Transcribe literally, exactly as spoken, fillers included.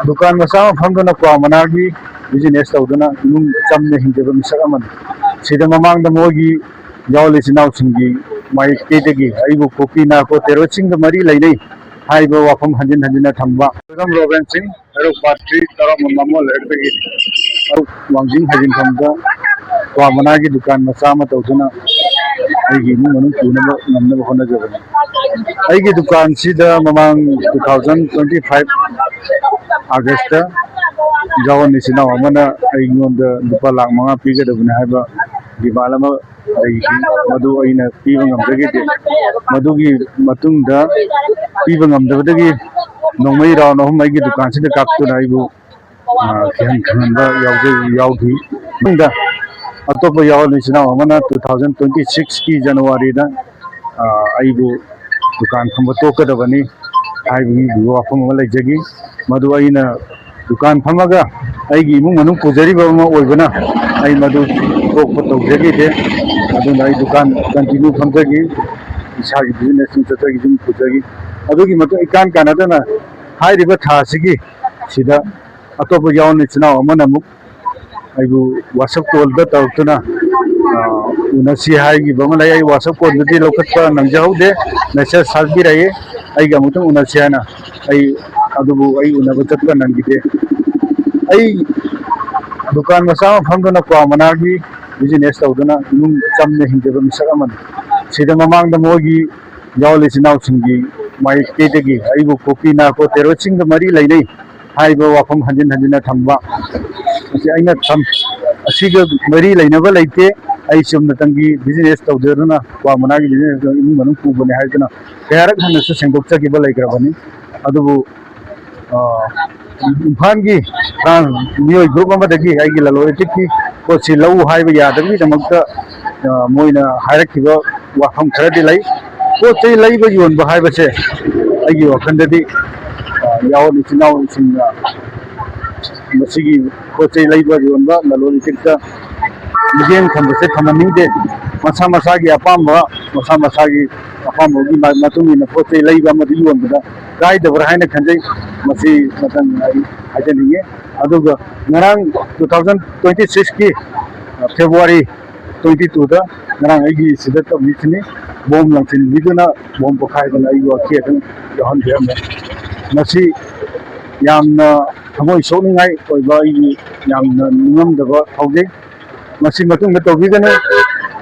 ꯗꯨꯀꯥꯟ ꯃꯆꯥ ꯑꯃ ꯐꯝꯗꯨꯅ ꯀ꯭ꯋꯥ ꯃꯅꯥꯒꯤ ꯕꯤꯖꯤꯅꯦꯁ ꯇꯧꯗꯨꯅ ꯏꯃꯨꯡ ꯆꯝꯅ ꯍꯤꯡꯖꯕ ꯃꯤꯁꯛ ꯑꯃꯅꯤ꯫ ꯁꯤꯗ ꯃꯃꯥꯡꯗ ꯃꯣꯏꯒꯤ ꯌꯥꯎꯂꯤ ꯏꯆꯤꯟ ꯏꯅꯥꯎꯁꯤꯡꯒꯤ ꯃꯥꯏꯀꯩꯗꯒꯤ ꯑꯩꯕꯨ ꯀꯣꯄꯤ ꯅꯥꯔꯀꯣ ꯇꯦꯔꯣꯔꯤꯁꯁꯤꯡꯒ ꯃꯔꯤ ꯂꯩꯅꯩ ꯍꯥꯏꯕ ꯋꯥꯐꯝ ꯍꯟꯖꯤꯟ ꯍꯟꯖꯤꯟꯅ ꯊꯝꯕ꯫ ꯔꯣꯕꯤꯟ ꯁꯤꯡ, ꯍꯩꯔꯣꯛ ꯄꯥꯔꯠ ꯊ꯭ꯔꯤ, ꯇꯔꯥꯃꯉꯥ ꯃꯃꯣ ꯂꯩꯔꯛꯇꯒꯤ ꯍꯩꯔꯣꯛ ꯋꯥꯡꯖꯤꯡ ꯍꯩꯖꯤꯟꯐꯝꯗ ꯀ꯭ꯋꯥ ꯃꯅꯥꯒꯤ ꯗꯨꯀꯥꯟ ꯃꯆꯥ ꯑꯃ ꯇꯧꯗꯨꯅ ꯑꯩꯒꯤ ꯏꯃꯨꯡ ꯃꯅꯨꯡ ꯄꯨꯅꯕ ꯉꯝꯅꯕ ꯍꯣꯠꯅꯖꯕꯅꯤ꯫ ꯑꯩꯒꯤ ꯗꯨꯀꯥꯟꯁꯤꯗ ꯃꯃꯥꯡ two thousand twenty five August ꯌꯥꯋꯣꯟ ꯏꯆꯤꯟ ꯏꯅꯥꯎ ꯑꯃꯅ ꯑꯩꯉꯣꯟꯗ ꯂꯨꯄꯥ ꯂꯥꯈ ꯃꯉꯥ ꯄꯤꯒꯗꯕꯅꯤ ꯍꯥꯏꯕ demand ꯑꯃ ꯂꯩꯈꯤ꯫ ꯃꯗꯨ ꯑꯩꯅ ꯄꯤꯕ ꯉꯝꯖꯈꯤꯗꯦ꯫ ꯃꯗꯨꯒꯤ ꯃꯇꯨꯡꯗ ꯄꯤꯕ ꯉꯝꯗꯕꯗꯒꯤ ꯅꯣꯡꯃꯩ round ꯑꯍꯨꯝ ꯑꯩꯒꯤ ꯗꯨꯀꯥꯟꯁꯤꯗ ꯀꯥꯞꯇꯨꯅ ꯑꯩꯕꯨ, ꯑ, ꯀꯤꯍꯟ ꯈꯪꯍꯟꯕ ꯌꯥꯎꯖ-, ꯌꯥꯎꯈꯤ꯫ ꯃꯇꯨꯡꯗ ꯑꯇꯣꯞꯄ ꯌꯥꯋꯣꯟ ꯏꯆꯤꯟ ꯏꯅꯥꯎ ꯑꯃꯅ two thousand twenty sixꯀꯤ Januaryꯗ, ꯑ, ꯑꯩꯕꯨ ꯗꯨꯀꯥꯟ ꯐꯝꯕ ꯇꯣꯛꯀꯗꯕꯅꯤ ꯍꯥꯏꯕꯒꯤ ꯋꯥꯐꯝ ꯑꯃ ꯂꯩꯖꯈꯤ꯫ ꯃꯗꯨ ꯑꯩꯅ ꯗꯨꯀꯥꯟ ꯐꯝꯃꯒ ꯑꯩꯒꯤ ꯏꯃꯨꯡ ꯃꯅꯨꯡ ꯄꯨꯖꯔꯤꯕ ꯑꯃ ꯑꯣꯏꯕꯅ ꯑꯩ ꯃꯗꯨ ꯇꯣꯛꯄ ꯇꯧꯖꯈꯤꯗꯦ꯫ ꯑꯗꯨꯅ ꯑꯩ ꯗꯨꯀꯥꯟ continue ꯐꯝꯖꯈꯤ, ꯏꯁꯥꯒꯤ business ꯁꯤꯡ ꯆꯠꯆꯈꯤ, ꯌꯨꯝ ꯄꯨꯖꯈꯤ꯫ ꯑꯗꯨꯒꯤ ꯃꯇꯨꯡ ꯏꯀꯥꯟ ꯀꯥꯟꯅꯗꯅ ꯍꯥꯏꯔꯤꯕ ꯊꯥ ꯑꯁꯤꯒꯤ ꯁꯤꯗ ꯑꯇꯣꯞꯄ ꯌꯥꯎꯅ ꯏꯆꯤꯟ ꯏꯅꯥꯎ ꯑꯃꯅ ꯑꯃꯨꯛ ꯑꯩꯕꯨ WhatsApp callꯗ ꯇꯧꯔꯛꯇꯨꯅ, ꯑ, ꯎꯅꯁꯤ ꯍꯥꯏꯈꯤꯕ ꯑꯃ ꯂꯩ꯫ ꯑꯩ WhatsApp callꯗꯨꯗꯤ ꯂꯧꯈꯠꯄ ꯅꯪꯖꯍꯧꯗꯦ, message ꯊꯥꯕꯤꯔꯛꯏ ꯑꯩꯒ ꯑꯃꯨꯛꯇꯪ ꯎꯅꯁꯤ ꯍꯥꯏꯅ꯫ ꯑꯩ ꯑꯗꯨꯕꯨ ꯑꯩ ꯎꯅꯕ ꯆꯠꯄ ꯅꯪꯈꯤꯗꯦ꯫ ꯑꯩ ꯗꯨꯀꯥꯟ ꯃꯆꯥ ꯑꯃ ꯐꯝꯗꯨꯅ ꯀ꯭ꯋꯥ ꯃꯅꯥꯒꯤ business ꯇꯧꯗꯨꯅ ꯏꯃꯨꯡ ꯆꯝꯅ ꯍꯤꯡꯖꯕ ꯃꯤꯁꯛ ꯑꯃꯅꯤ꯫ ꯁꯤꯗ ꯃꯃꯥꯡꯗ ꯃꯣꯏꯒꯤ ꯌꯥꯎꯂꯤ ꯏꯆꯤꯟ ꯏꯅꯥꯎꯁꯤꯡꯒꯤ ꯃꯥꯏꯀꯩꯗꯒꯤ ꯑꯩꯕꯨ ꯀꯣꯄꯤ ꯅꯥꯔꯀꯣ ꯇꯦꯔꯣꯔꯤꯁꯁꯤꯡꯒ ꯃꯔꯤ ꯂꯩꯅꯩ ꯍꯥꯏꯕ ꯋꯥꯐꯝ ꯍꯟꯖꯤꯟ ꯍꯟꯖꯤꯟꯅ ꯊꯝꯕ ꯑꯁꯤ ꯑꯩꯅ ꯊꯝ-, ꯑꯁꯤꯒ ꯃꯔꯤ ꯂꯩꯅꯕ ꯂꯩꯇꯦ꯫ ꯑꯩ ꯆꯨꯝꯅꯇꯪꯒꯤ business ꯇꯧꯖꯗꯨꯅ ꯀ꯭ꯋꯥ ꯃꯅꯥꯒꯤ business ꯏꯃꯨꯡ ꯃꯅꯨꯡ ꯄꯨꯕꯅꯤ ꯍꯥꯏꯗꯨꯅ ꯀꯌꯥꯔꯛ ꯍꯟꯅꯁꯨ ꯁꯦꯡꯗꯣꯛꯆꯈꯤꯕ ꯂꯩꯈ꯭ꯔꯕꯅꯤ꯫ ꯑꯗꯨꯕꯨ ꯑ, ꯏꯝꯐꯥꯜꯒꯤ, ꯑ, ꯃꯤꯑꯣꯏ group ꯑꯃꯗꯒꯤ ꯑꯩꯒꯤ ꯂꯂꯣꯟ ꯏꯇꯤꯛꯀꯤ ꯄꯣꯠꯁꯤ ꯂꯧ ꯍꯥꯏꯕ ꯌꯥꯗꯕꯒꯤꯗꯃꯛꯇ, ꯑ, ꯃꯣꯏꯅ ꯍꯥꯏꯔꯛꯈꯤꯕ ꯋꯥꯐꯝ ꯈꯔꯗꯤ ꯂꯩ꯫ ꯄꯣꯠ ꯆꯩ ꯂꯩꯕ ꯌꯣꯟꯕ ꯍꯥꯏꯕꯁꯦ ꯑꯩꯒꯤ ꯋꯥꯈꯜꯗꯗꯤ, ꯑ, ꯌꯥꯎꯔꯤ ꯏꯆꯤꯟ ꯏꯅꯥꯎꯁꯤꯡꯅ ꯃꯁꯤꯒꯤ ꯄꯣꯠ ꯆꯩ ꯂꯩꯕ ꯌꯣꯟꯕ ꯂꯂꯣꯟ ꯏꯇꯤꯛꯇ ꯃꯤꯠꯌꯦꯡ ꯊꯝꯕꯁꯦ ꯊꯝꯍꯟꯅꯤꯡꯗꯦ꯫ ꯃꯁꯥ ꯃꯁꯥꯒꯤ ꯑꯄꯥꯝꯕ, ꯃꯁꯥ ꯃꯁꯥꯒꯤ ꯑꯄꯥꯝꯕꯒꯤ ꯃ-, ꯃꯇꯨꯡ ꯏꯟꯅ ꯄꯣꯠ ꯆꯩ ꯂꯩꯕ ꯑꯃꯗꯤ ꯌꯣꯟꯕꯗ ꯀꯥꯏꯗꯕ꯭ꯔꯥ ꯍꯥꯏꯅ ꯈꯟꯖꯩ꯫ ꯃꯁꯤ ꯃꯇꯝ ꯑꯩ ꯍꯥꯏꯖꯅꯤꯡꯉꯤ꯫ ꯑꯗꯨꯒ ꯉꯔꯥꯡ two thousand twenty six ꯀꯤ February twenty two ꯗ ꯉꯔꯥꯡ ꯑꯩꯒꯤ ꯁꯤꯗ ꯇꯧꯕꯤꯁꯤꯅꯤ꯫ ꯕꯣꯝ ꯂꯪꯁꯤꯟꯕꯤꯗꯨꯅ, ꯕꯣꯝ ꯄꯣꯈꯥꯏꯗꯅ ꯑꯩꯒꯤ ꯋꯥꯈꯤ ꯑꯗꯨꯝ ꯌꯥꯎꯍꯟꯕꯤꯔꯝꯃꯦ꯫ ꯃꯁꯤ ꯌꯥꯝꯅ ꯊꯃꯣꯏ ꯁꯣꯛꯅꯤꯡꯉꯥꯏ ꯑꯣꯏꯕ, ꯑꯩꯒꯤ ꯌꯥꯝꯅ ꯅꯤꯡꯉꯝꯗꯕ ꯐꯥꯎꯖꯩ꯫ ꯃꯁꯤ ꯃꯇꯨꯡꯗ ꯇꯧꯕꯤꯒꯅꯨ꯫